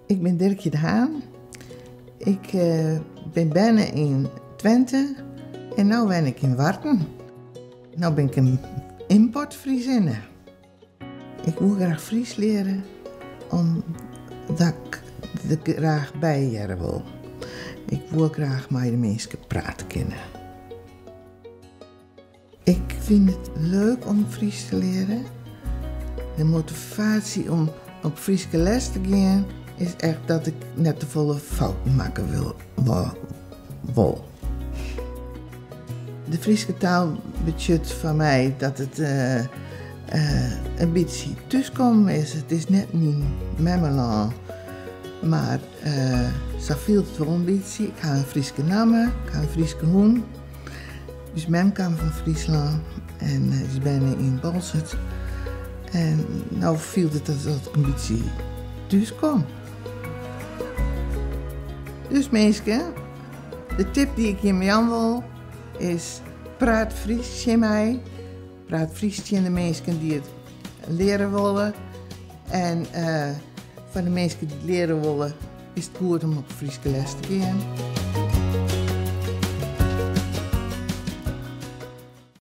Ik bin Dirkje de Haan. Ik bin berne yn Twente en no wen ik yn Warten. No bin ik in ymportfriezinne. Ik woe graach Frysk leare omdat ik der graach by hearre wol. Ik woe graach mei de minsken prate kinne. Ik fyn it leuk om Frysk te learen. De motivaasje om op Fryske les te gean is echt dat ik net te folle fouten makke wol. De Fryske taal betsjut foar my dat it in bytsje thúskommen is. It is net myn memmelân, mar sa fielt it wol in bytsje. Ik ha in Fryske namme, ik ha in Fryske hûn. Us mem kaam fan Fryslân en is berne yn Boalsert. En no fielt it dat ik in bytsje thús kom. Dus minsken, de tip dy't ik jim jaan wol is: praat Frysk tsjin my. Praat Frysk tsjin de minsken dy't it leare wolle. En foar de minsken dy't leare wolle, is it goed om op Fryske les te gean.